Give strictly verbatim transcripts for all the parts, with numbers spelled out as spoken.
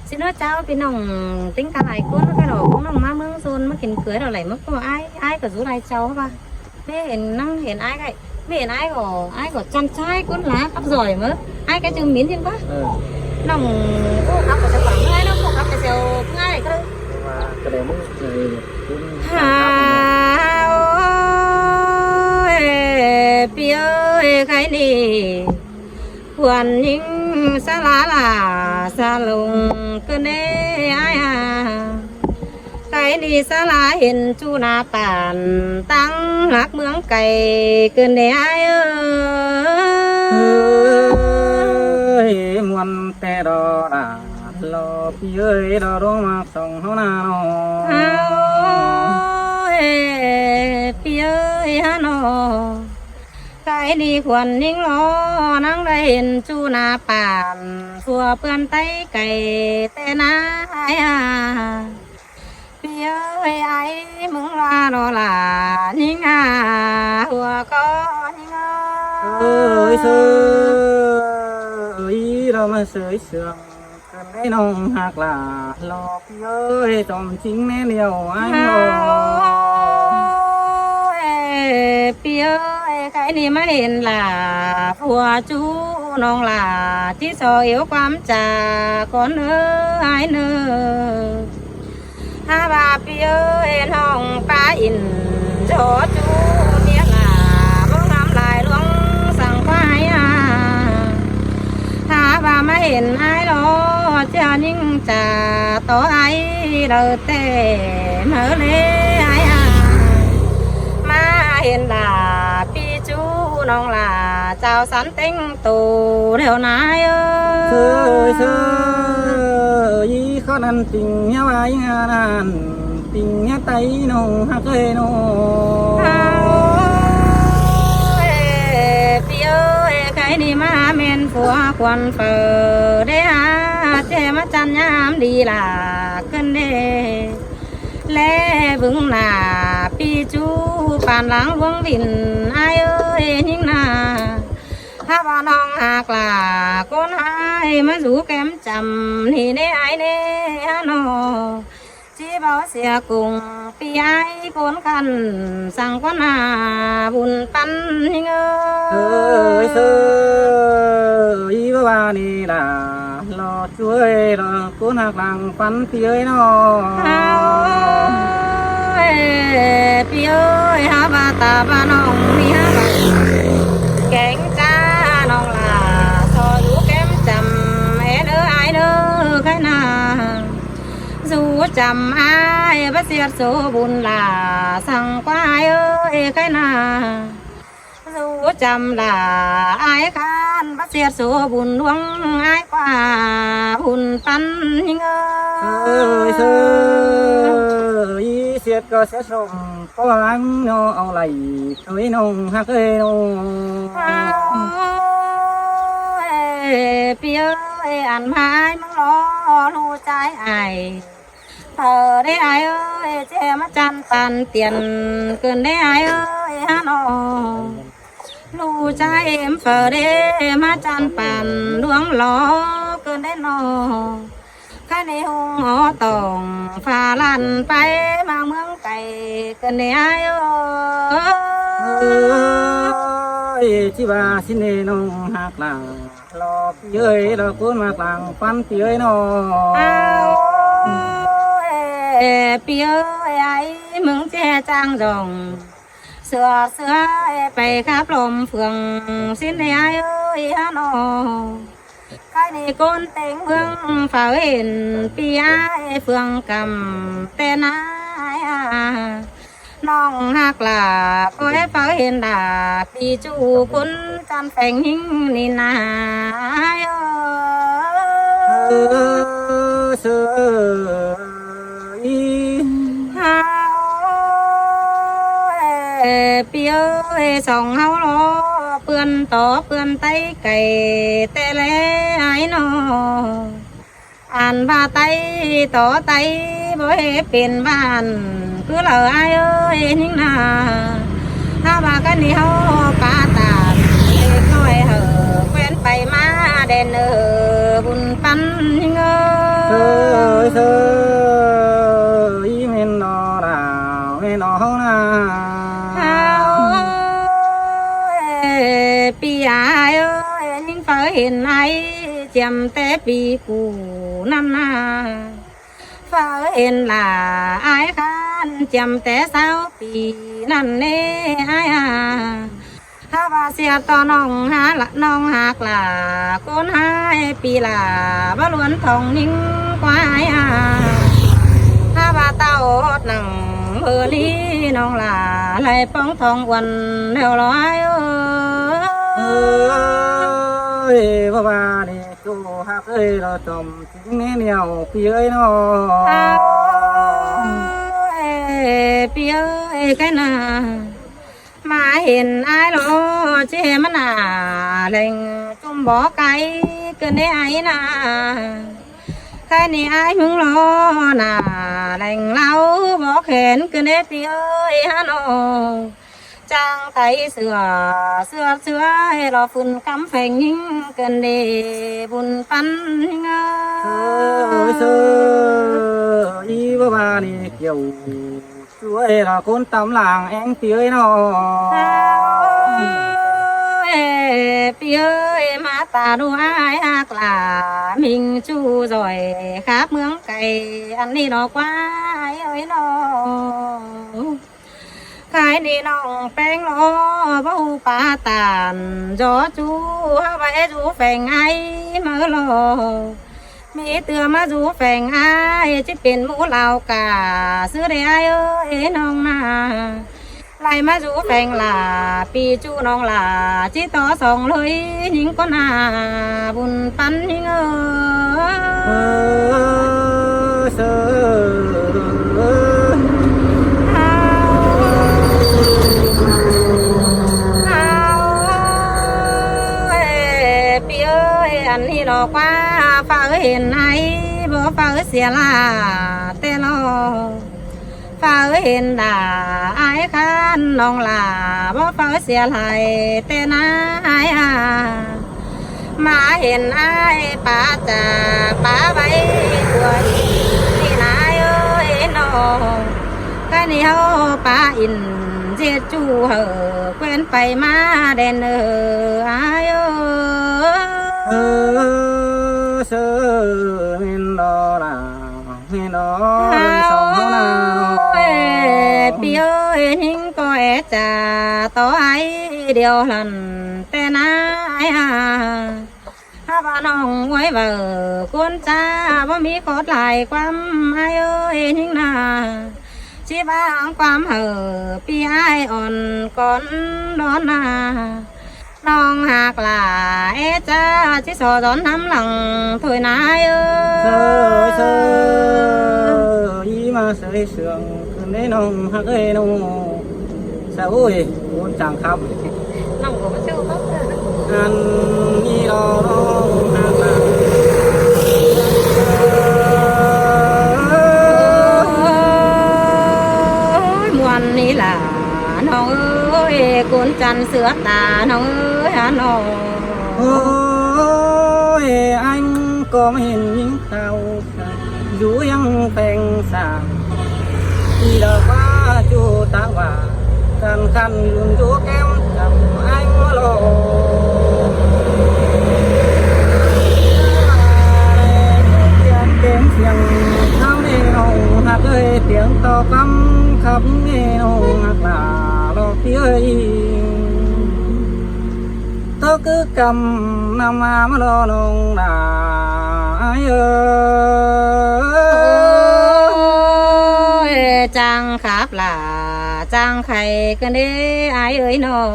Xin lỗi chào ꞌpi ꞌnọng ꞌtếng cá lai ꞌcốn cá đỏ ꞌcốn ꞌnọng ꞌmá ꞌmướng ꞌsốn ꞌmá kin cưới đỏ đảy ꞌmá ꞌcọ ải, ải ꞌcọ dú lai chau ꞌva. ꞌMí hên ꞌnăng hên ải ꞌcọ, ꞌmí hên ải ꞌcọ, ải ꞌcọ chăn chai ꞌcốn lá khắp giỏi ꞌmớ. Ải cá chưng mín hên ꞌva. Ờ. ꞌNọng ꞌcọ khắp ꞌcọ chăn quảng ải ꞌnọng ꞌcọ khắp ꞌcọ chăn ꞌcốn ải ꞌcọ. Ơ, cá đảy ꞌmớ, ờ, ꞌcốn Hao ơi, ꞌpi ơi, khay ꞌnị khuôn ꞌnhính sa ꞌla ꞌla sa lông ꞌcứn ꞌnê ải a. Khay ꞌnị sa ꞌla hên ꞌchu ꞌna pản ꞌtáng ꞌhặc ꞌmướng cay ꞌcứn ꞌnê ải ơi. Ơi, muôn ꞌtẹ đó đa lo ꞌpi ơi, đó đuống ꞌmặc song ꞌháu ꞌna ꞌnọ. Hao ơi, ꞌpi ơi, hao ꞌnọ. Khay ꞌnị khuôn ꞌnhính lo ꞌnăng đảy hên ꞌchu ꞌna pản phua ꞌpươn ꞌTáy cay ꞌtẹ ꞌna ải a. ꞌPi ơi, ải ꞌmướng ꞌva lo lả ꞌnhính a, hua ꞌcọ ꞌnhính ơi. Ơi, sơ, ơi, lo ꞌmá sơi sương, ꞌcứn ꞌnê ꞌnọng ꞌhặc lả lo ꞌpi ơi, tỏm ꞌchính ꞌmé điêu ải lo. Hao ơi, ꞌpi ơi, khay ꞌnị ꞌmá hên lả phua ꞌchu ꞌnọng lả, ꞌchí so iếu ꞌquám cha con ơ ải ꞌnớ. Hák ꞌva ꞌpi ơi, ꞌnọng ꞌpá ỉn ꞌchọ ꞌchu ꞌnía lả, báu ngắm lai ꞌluống săng ꞌquá ải a. Hák ꞌva ꞌmá hên ải lo, ꞌchí ꞌnhính cha tó ải đaư ꞌtẹ máư ꞌlế ải a. ꞌMá hên lả ꞌpi ꞌchu ꞌnọng lả, chao sắn ꞌtếng tô đeo ꞌnái ơ. Sơ, sơ, ꞌí khót ăn ꞌpính ꞌnhá ꞌva ꞌí ngà ꞌnặn, ꞌpính ꞌnhá ꞌTáy ꞌnọng ꞌhặc ơi ꞌnọ. Hao ơi, ꞌpi ơi, khay ꞌnị ꞌmá ꞌmen phua khuôn phaư đé a, ꞌchí ꞌmá chăn ꞌnhám đi lả ꞌcứn đê. ꞌLé bớng nả ꞌpi ꞌchu pản lăng ꞌluống vin ải ơi ꞌnhính nả. Hák ꞌva ꞌnọng ꞌhặc lả ꞌcốn ải ꞌmá dú kém chăm ꞌnị ꞌnê ải ꞌnê hák ꞌnọ. ꞌChí báu sia cung ꞌpi ải ꞌcốn khăn săng ꞌquá nả bun păn ꞌnhính ơi. Ơi, sơ, ꞌí báu ꞌva ꞌnị lả lo ꞌchu ơi, lo ꞌcốn ꞌhặc lăng păn ꞌpi ơi ꞌnọ. Hao ơi, ꞌpi ơi, hák ꞌva ta ꞌva ꞌnọng ꞌnị hák ꞌva kéng ꞌchá ꞌnọng lả so dú kém chăm ꞌnê ꞌnớ ải ꞌnớ khay nả. Dú chăm ải báu sia số bun lả săng ꞌquá ải ơi khay nả. Dú chăm lả ải khăn báu sia số bun ꞌluống ải ꞌquá bun păn ꞌnhính ơi. Ơi, sơ, ꞌí sia ꞌcọ sia sông ꞌcọ ải ꞌnọ au lai ới ꞌnọng ꞌhặc ơi ꞌnọ. Hao ơi, ꞌpi ơi, ăn ꞌmá ải ꞌmướng lo ꞌlụk ꞌchái ải. Phaư đé ải ơi, ꞌchí ꞌmá chăn păn tiên ꞌcứn đé ải ơi hák ꞌnọ. ꞌLụk ꞌchái ꞌmá phaư đé ꞌmá chăn păn ꞌluống lo ꞌcứn đé ꞌnọ. Khay ꞌnị ꞌhung ó tỏng pha ꞌlan pay ꞌmá ꞌmướng cay ꞌcứn đé ải ơi. Ơi, ꞌchí ꞌva ꞌsịn ꞌnê ꞌnọng ꞌhặc lả lo ꞌpi ơi, lo ꞌcốn ꞌhặc lăng păn ꞌpi ơi ꞌnọ. Hao ơi, ꞌpi ơi, ải ꞌmướng ꞌchí chang dòng sửa sửa pay khắp lom phường ꞌsịn ꞌnê ải ơi hák ꞌnọ. Khay ꞌnị ꞌcốn ꞌtếng ꞌmướng phaư hên ꞌpi ải phường căm ꞌtẹ ꞌna ải a. ꞌNọng ꞌhặc lả ꞌcọ é phaư hên lả ꞌpi ꞌchu ꞌcốn chăn pheng ꞌnhính ꞌnị nả ải ơi. Ơ, sơ, ơi. Hao ơi, ꞌpi ơi, song ꞌháu lo ꞌpươn tó ꞌpươn ꞌTáy cay ꞌtẹ ꞌlế ải ꞌnọ. Ăn ꞌva ꞌTáy tó ꞌTáy báu hế pên ꞌva ăn cứ lả ải ơi ꞌnhính nả. Hák ꞌva khay ꞌnị ꞌháu pá tản ꞌlẹc ꞌnọi hảư ꞌquén pay ꞌmá đen ơ. ꞌhụ ꞌpắn ꞌhịnh ơi. Sơ, sơ, ꞌí ꞌmen ꞌnọ đa, ꞌmen ꞌnọ ꞌháu ꞌna. Hao ơi, ꞌpi ải ơi, ꞌnhính phaư hên ải ꞌchiêm té pi cu ꞌnặn ꞌna. Phaư hên lả ải ꞌkhán ꞌchiêm té sáu pi ꞌnặn ꞌnê ải a. Hák ꞌva sia ꞌto ꞌnọng hák lả, ꞌnọng hák lả ꞌcốn ải ꞌpi lả báu ꞌluốn thong ꞌnhính ꞌquá ải a. Hák ꞌva ꞌtạu ꞌhọt nẳng ꞌmự ꞌnị ꞌnọng lả đảy ꞌpóng thong uôn ꞌlẹo lo ải ơi. Ơi, ꞌva ꞌva ꞌnị ꞌchu hák ơi lo chom chính ꞌnê ꞌnẹo ꞌpi ơi ꞌnọ. Hao ơi, ꞌpi ơi, ꞌkhạy ꞌna ꞌmá hên ải lo ꞌchí ꞌmá ꞌna leng ꞌchum bók ải ꞌcọ ꞌnê ải ꞌna. ꞌKhạy ꞌnị ải ꞌmứng lo ꞌna leng ꞌlẹo bók hên ꞌcọ ꞌnê ꞌpi ơi hả ꞌnọ. Chang tháy sửa, sửa, sửa ꞌhê lo phun cắm pheng ꞌnhính ꞌcọ ꞌnê ꞌhụ ꞌpắn ꞌhịnh ơi. Sơ, sơ, ꞌí ꞌva ꞌva ꞌnị kiẻo ꞌchu ꞌhê lo ꞌcốn tăm lăng ꞌéng ꞌpi ơi ꞌnọ. Hao ơi, ꞌpi ơi, ꞌmá ta ꞌdu ải hák lả ꞌminh ꞌchu ꞌdội khắp ꞌmướng cay ăn ꞌnị ꞌnọ ꞌquá ải ơi ꞌnọ. ꞌKhạy ꞌnị ꞌnọng ꞌpéng lo báu ꞌhụ pá tản dú ꞌchu hák ꞌva é dú pheng ải ꞌmá lo. ꞌMí ꞌtưa ꞌmá dú pheng ải ꞌchí pên ꞌmú ꞌlẹo cả ꞌsứ đê ải ơi ꞌnọng ꞌna. Đảy ꞌmá dú pheng lả ꞌpi ꞌchu ꞌnọng lả ꞌchí tó song ꞌlới ꞌnhính ꞌcốn ꞌna ꞌhụ ꞌpắn ꞌhịnh ơi. Ơ, sơ, ơ. Hao, hao ơi, ꞌpi ơi, ăn ꞌnị ꞌnọ ꞌquá phaư hên ải báu phaư sia lả té lo. Phaư hên lả ải ꞌkhán ꞌnọng lả báu phaư sia lai té ꞌna ải a. ꞌMá hên ải pá chả pá vảy ꞌtưa ꞌnị ꞌna ải ơi ꞌnọ. ꞌKhạy ꞌnị ꞌháu pá ỉn ꞌdệt ꞌchu hảư ꞌquén pay ꞌmá đen ơ ải ơi. Ơ, sơ, ꞌmen lo lả. Hao ơi, ꞌpi ơi, ꞌnhính ꞌcọ é chả tó ải điêu lăn té ꞌna ải a. Hák ꞌva ꞌnọng ꞌhuối ꞌva ꞌcốn chả báu ꞌmí khót lai ꞌquám ải ơi ꞌnhính ꞌna. ꞌChí ꞌva ꞌquám hảư ꞌpi ải ón cón đón ꞌna. ꞌNọng hák lả é chả ꞌchí so dón ꞌnăm lăng thôi ꞌna ải ơi. Sơ, sơ, ꞌí ꞌmá sơi sương ꞌcứn đé ꞌnọng hák ơi ꞌnọ. Sơ ơi, ꞌcốn chắng khắp. ꞌNọng ꞌcọ ꞌmá ꞌchu khắp. Ăn ꞌnị lo ꞌnọng hák lả. Ôi, muôn ꞌnị lả ꞌnọng ơi, ꞌcốn chăn sửa ta ꞌnọng ơi hả ꞌnọ. Ôi, anh có mình những khao khát, dù yang phèn xa. Đi đò qua chu ta ꞌva, khăn khăn lùn dú kém chăm anh ꞌmá lo. Tiếng kém xiềng tháo nê nông hạt ơi, tiếng to cắm khắp nê nông hạt là lo ꞌpi ơi. Tớ cứ căm năm ꞌmá ꞌmá lo nông đà ải ơi. Ôi, chang khắp lả, chang khay ꞌcứn đé ải ơi ꞌnọ.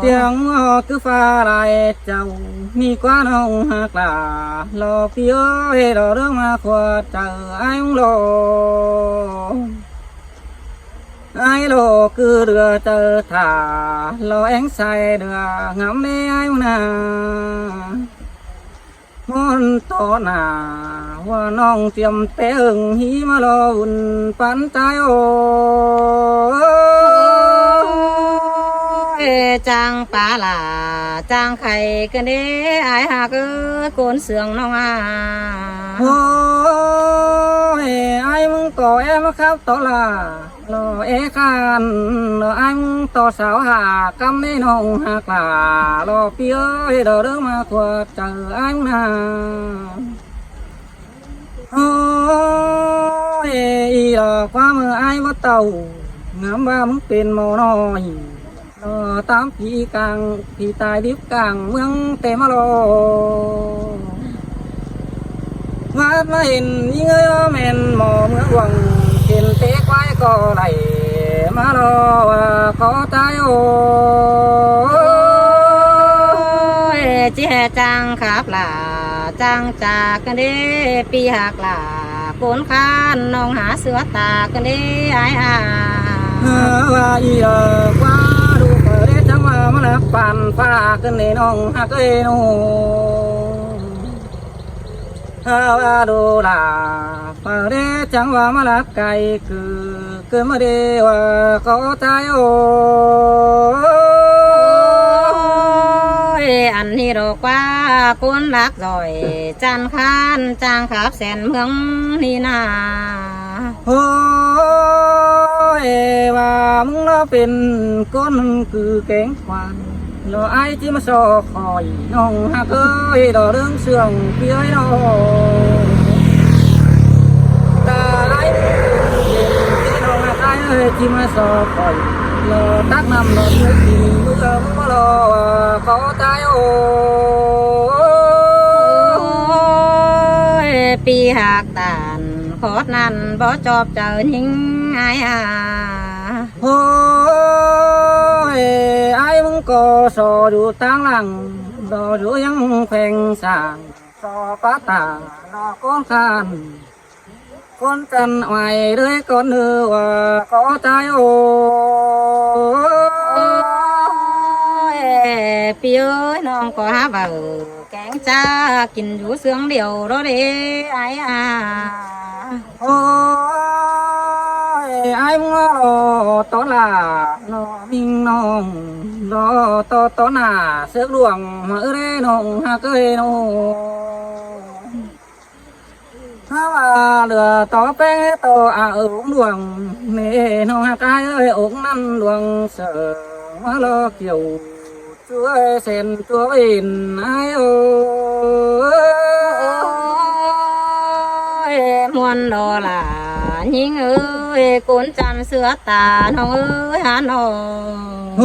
Tiếng ꞌmá cứ pha lai chau, ꞌmí ꞌquá nông hák lả, lo ꞌpi ơi, lo đương ꞌmá khuôn chaư ải ꞌmá lo. Ải lo cứ đưa chaư thả, lo ꞌéng sai đưa ngắm đé ải ꞌmá ꞌna. Môn tó nả, hua nong ꞌchiêm té ưng hí ꞌmá lo ꞌhụn pán ꞌchái ôi. Ê, chang pá lả, chang khay ꞌcọ đê, ải ꞌhặc ới, ꞌcốn ꞌsướng ꞌnọng a. Ôi, ải ꞌmứng ꞌcọ é ꞌmá khắp tó lả, lo é ꞌkhăn, lo ải ꞌmứng tó sáo hả, ꞌcắm ꞌnị ꞌnọng ꞌhặc lả, lo ꞌpi ới, lo đớng ꞌmá khuột chaư ải ꞌmứng na. Ôi, ꞌi lo ꞌquá ꞌmưa ải báu tảu, ngắm ꞌva ꞌmứng pên ꞌmo ꞌnọi. Lo tắm phi cang, phi tai điếp cang ꞌmướng ꞌtẹ ꞌmá lo. ꞌVa ꞌmá hên ꞌnhính ới ꞌmen ꞌmo ꞌmướng uông, hên té ꞌquái ꞌcọ đảy ꞌmá lo, ꞌva có tai ô. Ôi, ꞌchí ꞌhê chang khắp lả, chang chả ꞌcọ đê, ꞌpi ꞌhặc lả, ꞌcốn ꞌkhăn ꞌnọng hả sứa ta ꞌcọ đê ải a. Ơ, ꞌva ꞌi lo ꞌquá đu phaư đê chắng ꞌva ꞌmá lắp păn ꞌphạ ꞌcọ đê ꞌnọng ꞌhặc ới ꞌnụ. Ơ, ꞌva đu lả phaư đê chắng ꞌva ꞌmá lắp cay ꞌcứ, ꞌcứ ꞌmá đê ꞌva có tai ô. Ôi, ăn ꞌnị ꞌlẹo ꞌquá ꞌcốn lác ꞌdội, chăn ꞌkhăn chang khắp sẻn ꞌmướng ꞌnị na. Ôi, ꞌva ꞌmứng ꞌnọ pên ꞌcốn ꞌcứ kéng quan, lo ải ꞌchí ꞌmá so khỏi ꞌnọng ꞌhặc ới, lo đớng ꞌsướng ꞌpi ới ꞌnọng. Ta ải ꞌnọng ꞌhặc ới, ꞌchí ꞌmá so khỏi, lo tắc năm lo ꞌsướng ꞌpi ới ꞌmá lo, ꞌva có tai ô. Ôi, ꞌpi ꞌhặc tản khót ꞌnặn báu chóp chaư ꞌnhính ải a. Ôi, ải ꞌmứng ꞌcọ so dú ꞌtáng lăng, so dú ꞌyắng kheng sảng, so pá ta lo ꞌcốn ꞌkhăn, ꞌcốn chăn oai đới ꞌcốn ꞌnư ꞌva có tai ô. Ôi, ꞌpi ới, ꞌnọng ꞌcọ hả ꞌva kéng chả kin dú ꞌsướng điêu ꞌlẹo đê ải a. Ôi, ải ꞌmá lo tó lả, lo ꞌmính ꞌnọng, lo tó tó nả sước luông ꞌmá ới đê ꞌnọng ꞌhặc ới ꞌnụ. Hả ꞌva lửa tó péng tó a ống luông, ꞌnị ꞌnọng ꞌhặc ải ới, ống ꞌnặn luông sướng ꞌmá lo kiêu. Chúa ơi, sen chúa ên ải ô. Ôi, ꞌmuôn lo lả ꞌnhính ới, ꞌcốn chăn sứa ta ꞌnọng ới hả ꞌnọng.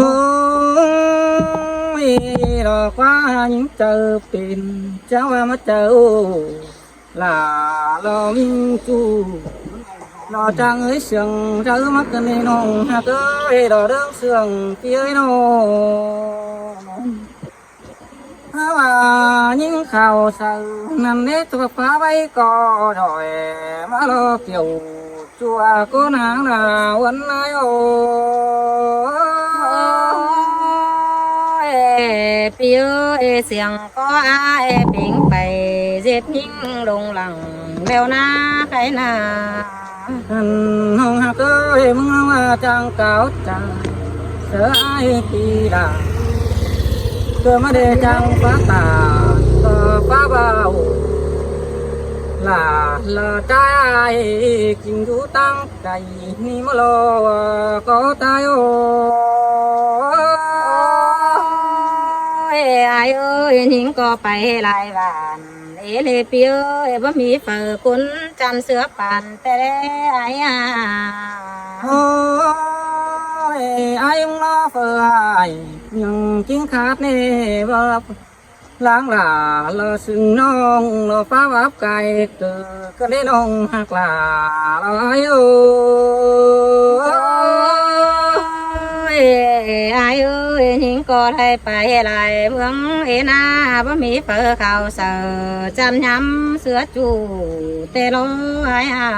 Ôi, lo ꞌquá ꞌnhính chaư pên, chắng ꞌva ꞌmá chaư ô. Lả lo ꞌmính ꞌchu, lo chang ới ꞌsướng chaư mắc ꞌcọ đê ꞌnọng ꞌhặc ới, lo đớng ꞌsướng ꞌpi ới ꞌnọng. Hả ꞌva ꞌnhính khảu saư ꞌnặn đê, tua pá ꞌvạy ꞌcọ đỏi ꞌmá lo kiêu. Chúa ꞌcốn ꞌháng lả ꞌuôn ải ô. Ôi, ꞌpi ới, ꞌsướng ꞌcọ a, ê pính pay ꞌdệt ꞌnhính lông lăng ꞌlẹo ꞌna khay na. Ăn ꞌnọng ꞌhặc ới, ꞌmứng ꞌnọng ꞌva chang cáo chang sứa ải ꞌpi lả, ꞌcọ ꞌmá đê chang pá ta, ꞌcọ pá báu lả, lả tai ải kin dú ꞌtáng cay ꞌnị ꞌmá lo, ꞌva có tai ô. Ôi, ải ới, ꞌnhính ꞌcọ pay lai bản, ê ꞌlế ꞌpi ới, báu ꞌmí phaư ꞌcốn chăn sứa păn ꞌtẹ đê ải a. Ôi, ải ꞌmá phaư ải, ꞌnhắng kin khát ꞌnị báu lăng lả, lo sưng ꞌnọng, lo pá báp cay ꞌcứ, ꞌcọ đê ꞌnọng ꞌhặc lả, lo ải ô. Ôi, ải ới, ꞌnhính ꞌcọ lai pay lai ꞌmướng ê ꞌna, báu ꞌmí phaư khảu saư chăn ꞌnhăm sứa ꞌchu ꞌtẹ lo ải a.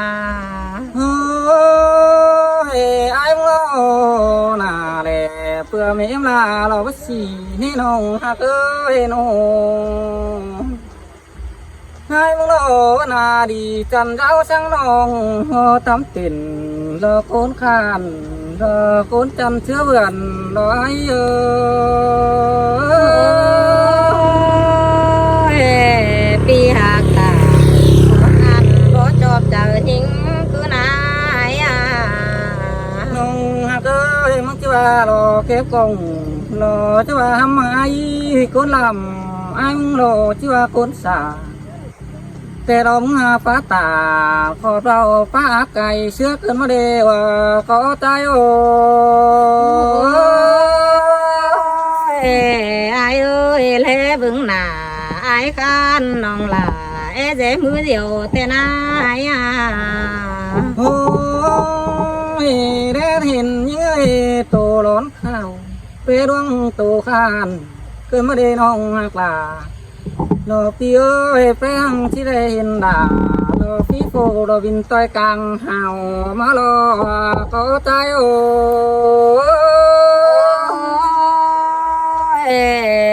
Ôi, ải ꞌmá lo nả ꞌlẹ, ꞌpưa mêm la lo báu sí ꞌnị ꞌnọng ꞌhặc ới ꞌnọng. Ải ꞌmá lo nả đi chăn dáo săng ꞌnọng, ꞌtắm tên Lỏ ꞌcốn ꞌKham, lỏ ꞌcốn ꞌChăn ꞌchưa vườn lỏ ải ơi. ꞌPi ꞌhặc ta, ꞌcốn ăn báu chóp chaư ꞌnhính ꞌcứ ꞌnái a. ꞌNọng ꞌhặc ơi, ꞌmứng ꞌchí ꞌva lỏ kếp công, lỏ ꞌchí ꞌva ꞌhăm ải ꞌcốn ꞌlắm, ải ꞌmứng lỏ ꞌchí ꞌva ꞌcốn sa. Té ꞌlóm ha pá ta, khót ꞌvạu pá ác cai ꞌsứa ꞌcứn ꞌmá đê ꞌva có tai ô. Ôi, ải ơi, ꞌlé ꞌvứng nả, ải ꞌkhán ꞌnọng lả, é dễ ꞌmứ điêu té ꞌnái a. Ôi, đét hên ꞌnhính ơi, tô lón khảu, pé ꞌluống tô ꞌkhán, ꞌcứn ꞌmá đê ꞌnọng ꞌhặc lả. Lỏ ꞌpi ơi, pé ꞌhăng ꞌchí đảy hên đả, lỏ ꞌpi phô lỏ vin ꞌtoi cang hảu ꞌmá lỏ có tai ô. Ôi,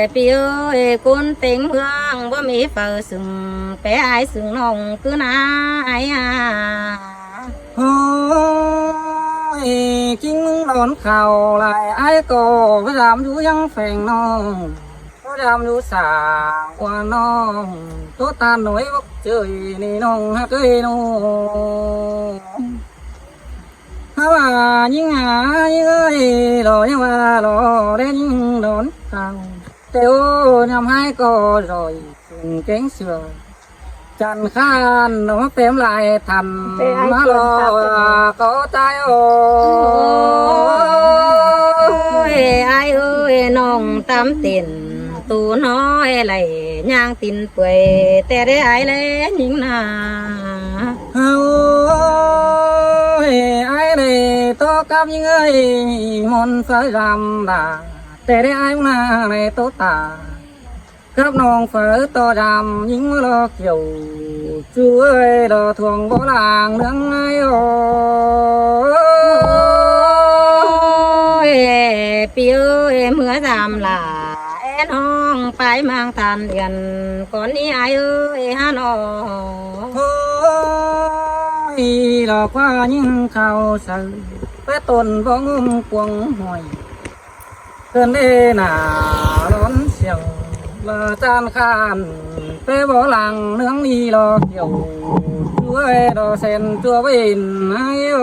ꞌpi ơi, ꞌcốn têng ꞌmướng báu ꞌmí phaư sưng, pé ải sưng ꞌnọng ꞌcứ ꞌnái a. Ôi, ꞌchính ꞌmứng lón khảu lai, ải ꞌcọ báu dám dú ꞌdáng pheng ꞌnọng, báu dám dú sảng ꞌquá ꞌnọng, ꞌtố ꞌtan ꞌnọi bốc ꞌchới ꞌnị ꞌnọng ꞌhặc ơi ꞌnọng. ꞌHa ꞌva ꞌnhính a, ꞌnhính ơi, lỏ ꞌnhính ꞌva lỏ đé ꞌnhính lón khảu. Té ô ꞌnhăm ải ꞌcọ ꞌdội sưng kéng sửa. Chăn ꞌkhán ꞌnọng pém lai thăn ꞌmá lỏ có tai ô. Ôi, ải ơi, ꞌnọng tắm tin, tu ꞌnọi lai ꞌnhang tin pưai, té đé ải ꞌlé ꞌnhính nả. Ôi, ải đảy ꞌtố cắp ꞌnhính ơi, ꞌmôn phaư dăm đả, té đé ải ꞌmứng nả đảy ꞌtố ta. Cắp ꞌnọng phaư ꞌtố dăm ꞌnhính lỏ kiẻo, ꞌchu ơi, lỏ thuông báu lăng ꞌnướng ải ô. Ôi, ꞌpi ơi, ꞌmưa dăm lả, é ꞌnọng pay ꞌmáng than điên, cón ꞌnị ải ơi hả ꞌnọ. Ôi, lỏ ꞌquá ꞌnhính khảu saư, pé tôn báu ꞌngốm cuông ꞌhọi. ꞌCơn đé nả lón siêng, lỏ chăn ꞌkhán, pé báu lăng ꞌnướng ꞌnị lỏ kiẻo, ꞌchu ơi, lỏ sen ꞌchua bến ải ô.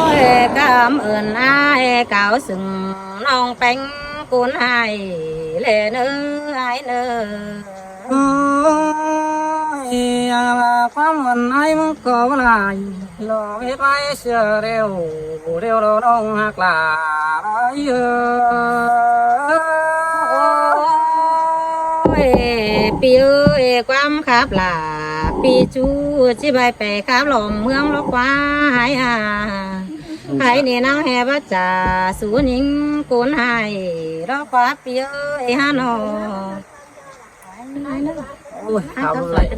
Ôi, cảm ơn ải cáo sưng ꞌnọng péng ꞌcốn ải, ꞌlé ꞌnớ ải ꞌnớ. Ôi, à, ꞌquám ơn ải ꞌmứng ꞌcọ báu lai, lỏ mết ải ꞌsứa điêu, điêu lỏ ꞌnọng ꞌhặc lả ải ơi. Ôi, ꞌpi ơi, ꞌquám khắp lả, ꞌpi ꞌchu ꞌchí ꞌvạy pay khắp lỏm ꞌmướng lỏ ꞌquá ải a. Ải ꞌnị ꞌnăng ꞌhứ báu chả sú ꞌnhính ꞌcốn ải lỏ ꞌquá ꞌpi ơi hả ꞌnọ. Ôi, khảu ꞌlới.